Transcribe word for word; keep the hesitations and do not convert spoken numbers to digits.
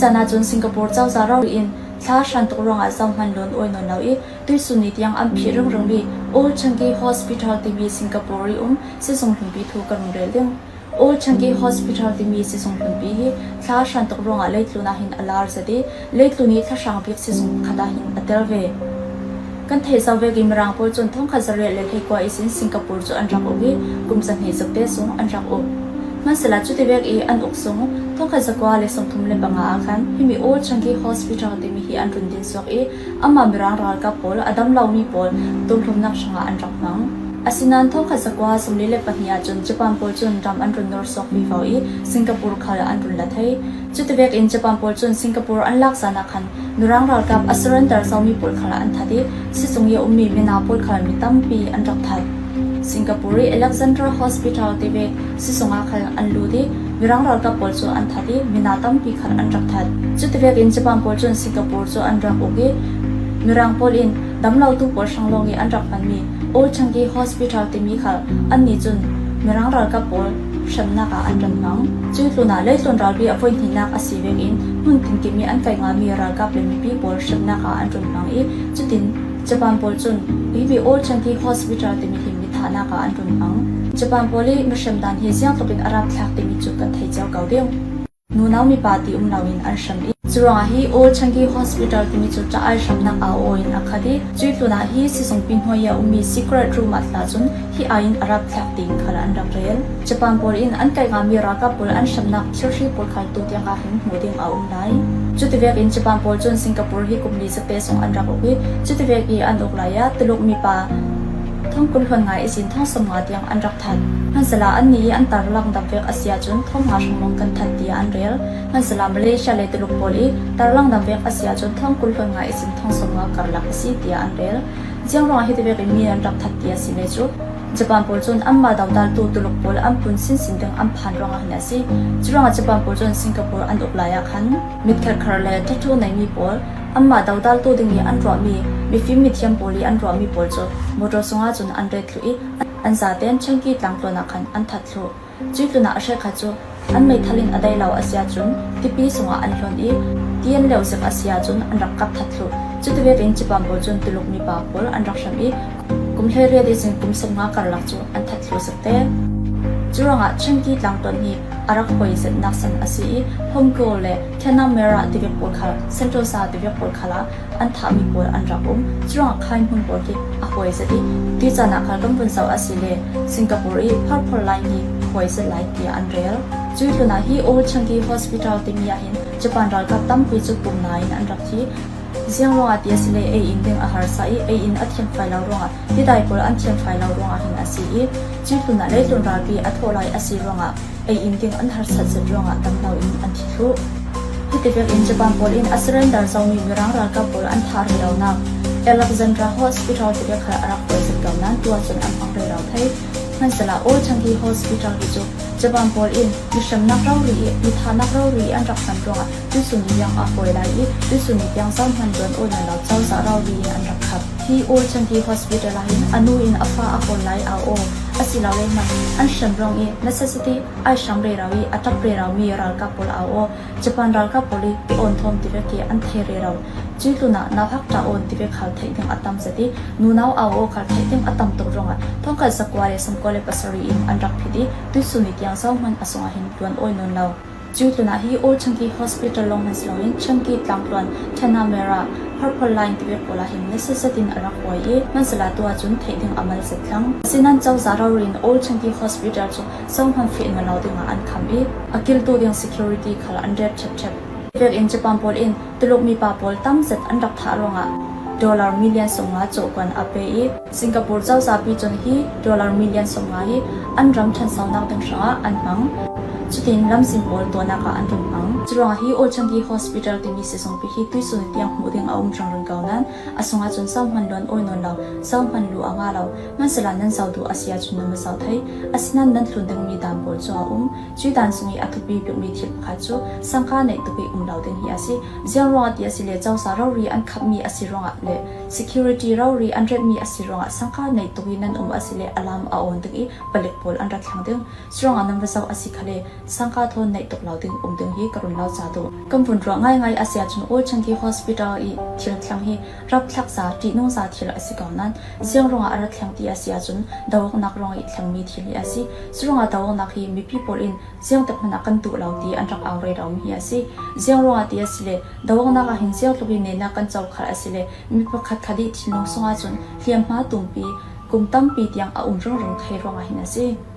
Caan ahcun Singapore cozah rori in thla hrantuk ruangah zohman luan awi nawn lo i, tuisun ni tiang an phih ringring mi Old Changi Hospital timi Singapore i um sizung hlunpi thu ka rung rel ding. Old Changi Hospital timi sizung hlunpi hi thla hrantuk ruangah leitlun ah hin a lar zet i, leitlun i thlahrang bik sizung pakhat ah hin a tel ve. Kan theih zo vek i Mirang pawl cun thongkhat zariat le hleikua ihsin Singapore cu an rak uk i, kum zahnih zokte sung an rak uk. Hmansila cuti vek i an uk sung thongkhat zakua le sawmthum le panga ah khan himi Old Changi Hospital timi hi an run din suak i, amah Mirang ralkap pawl, a dam lomi pawl, tuamhlawmnak hrangah an rak hmang. Asinain thongkhat zakua sawmli le pahnih ahcun Japan pawl cun ram an run nor suak vivo i, Singapore khal an run la thei. Cuti vekin Japan pawl cun Singapore an lak zan ah khan Mirang ralkap a surrender zomi pawl khal an that i, sizung i a ummi mina pawl khal mi tampi an rak that. Singapore i Alexandra Hospital tivek sizung ah khal an lut i, Mirang ralkap pawl cu an that i, mina tampi khal an rak that. Cuti vekin Japan pawl cun Singapore cu an rak uk i, Mirang pawl in damlotu pawl hrang lawng i an rak hmanmi Old Changi Hospital timi khal annih cun Mirang ralkap pawl hremnak ah an run hmang. Cuih tlunah leitlun ralpi a voihnihnak a si vekin hmun tinkim i an kaih ngami ralkap le mipi pawl hremnak ah an run hmang i, cutin Japan pawl cun himi Old Changi Hospital timi hi mi thahnak ah an run hmang. Japan pawl i mihrem dan hi ziangtlukin a rapthlak timi cu kan thei cio ko ding. Nunau mipa ti um loin an hrem i, curuangah hi Old Changi Hospital timi cu ṭah ai hramnak au aw in a khat i, cuih tlunah hi sizung pinhnuai i a ummi secret room ah tla cun hi aiin a rapthlak tiin khal an rak rel. Japan pawl in an kaih ngami ralkap pawl an hremnak thilri pawl khal tu tiang ah hin hmuh ding a um lai. Cuti vekin Japan pawl cun Singapore hi kum li zokte sung an rak uk i, cuti vek i an uk lai ah Tuluk mipa thong kul hluan nga ihsin thong sawm nga tiang an rak that. Hmansala annih i an tarlang dam vek a si ahcun thong nga hrawng lawng kan that tiah an rel. Hmansala Malaysia le Tuluk pawl i tarlang dam vek a si ahcun thong kul hluan nga ihsin thong sawm nga karlak a si tiah an rel. Ziang ruangah hiti vekin mi an rak that ti a si le cu, Japan pawl cun anmah dodaltu Tuluk pawl an pun sinsin ding an phan ruangah hin a si. Curuangah Japan pawl cun Singapore an uk lai ah khan mitkhat khar le tattoo neimi pawl, anmah dodaltu ding i an ruahmi mifim mithiam pawl i an ruahmi pawl cu motor sungah cun an ret thluh i, an zaten Changi tlangtluan ah khan an that thluh. Cuih tlunah a hrekkhat cu an meithal in a dai lo a si ahcun tipi sungah an hlonh i, ti an leuh zik a si ahcun an rak kap that thluh. Cuti vekin Japan pawl cun Tuluk mipa pawl an rak hrem i, kum hleiriat ihsin kum sawm nga karlak cu an that thluh zik te. Curuangah Changi tlangtluan hi a rak hawi zetnak san a si i, Home Goal le Tanah Merah tivek pawl khal, Sentosa tivek pawl khal ah an thahmi pawl an rak um. Curuangah khai hmun pawl hi a hawi zet i, tuih caan ah khal kan vun zoh a si le Singapore i Purple Line hi a hawi zet lai tiah an rel. Cuih tlunah hi Old Changi Hospital timi ah hin Japan ralkap tampi cu pumna in an rak thi. Ziang ruangah ti a si le ei in ding a harsa i, ei in a thiamfai lo ruangah, hidai pawl an thiamfai lo ruangah hin a si i, cuih tlunah leitlun ralpi a thawh lai a si ruangah, ei in ding an harsat zet ruangah damlo in an thi thluh. Hiti vekin Japan pawl in a surrender zomi Mirang ralkap pawl an thah rero nak Alexandra Hospital tivek khal a rak hawi zet ko nain tuah cun an hmang rero thei. Hmansala Old Changi Hospital hi cu Japan pawl in mihremnak rori i, mithahnak rori i an rak hman ruangah tuisun ni tiang a hawi lai i, tuisun ni tiang zohman luan awi nawn lo cozah rori in an rak khap. Hi Old Changi Hospital ah hin a nu in a fa a hawl lai au aw, asilole hmanh an hrem ruang i necessity ai hrang rero i a ṭap rero mi ralkap pawl au aw, Japan ralkap pawl i ti awn thawm tivek hi an thei rero. Cuih tlunah nauhak ṭah awn tivek khal theih ding a tam zet i, nunau au aw khal theih ding a tam tuk ruangah thongkhat zakua le sawmkua le pasarih in an rak phit i, tuisun ni tiang zohman a sungah hin luan awi nawn lo. Cuih tlunah hi Old Changi Hospital lawng hman si loin Changi tlangtluan, Tanah Merah, Purple Line tivek pawl ah hin nasa zetin a rak hawi i, hmansala tu ahcun theih ding a mal zet thlang. Asinain cozah rori in Old Changi Hospital cu zohman feh nawn lo dingah an kham i, a kiltu ding security khal an ret ṭhepṭhep. Vekin Japan pawl in Tuluk mipa pawl tam zet an rak thah ruangah dollar million sawmnga cawhkuan a pe i, Singapore cozahpi cun hi dollar million sawmnga hi an ram ṭhansonak ding hrangah an hmang. Cutin lamzin pawl tuahnak ah an run hmang. Curuangah hi Old Changi Hospital timi sizungpi hi tuisun tiang hmuh ding a um ringring ko nain a sungah cun zohman luan awi nawn lo, zohman luh a ngah lo. Hmansala nan zoh duh a si ahcun nan va zoh thei. Asinain nan thlun dingmi dan pawl cu a um. Cuih dan sung i a thupi bikmi thil pakhat cu sangka neih tuk i um lo ding hi a si. Ziang ruangah ti a si le cozah rori an khamhmi a si ruangah le security rori an retmi a si ruangah sangka neih tuk i nan um a si le alarm a awn ding i palik pawl an rat thlang ding. Curuangah nan va zoh a si khale sangka thawn neih tuk lo ding um ding hi ka run lo ca duh. Kan vun ruah ngaingai a si ahcun Old Changki Hospital i thil thleng hi rapthlak za, ṭihnung za thil a si ko nain ziang ruangah a rak thleng ti a si ahcun doawknak ruang i thlengmi thil hi a si. Curuangah doawknak hi mipi pawl in ziangtik hmanh ah kan tuh lo ti an rak au rero mi hi a si. Ziang ruangah ti a si le doawknak ah hin ziangtluk i neihnak kan cokhal a si le mi pakhatkhat i thinlung sungah cun hliamhma tumpi kum tampi tiang a um ringring thei ruangah hin a si.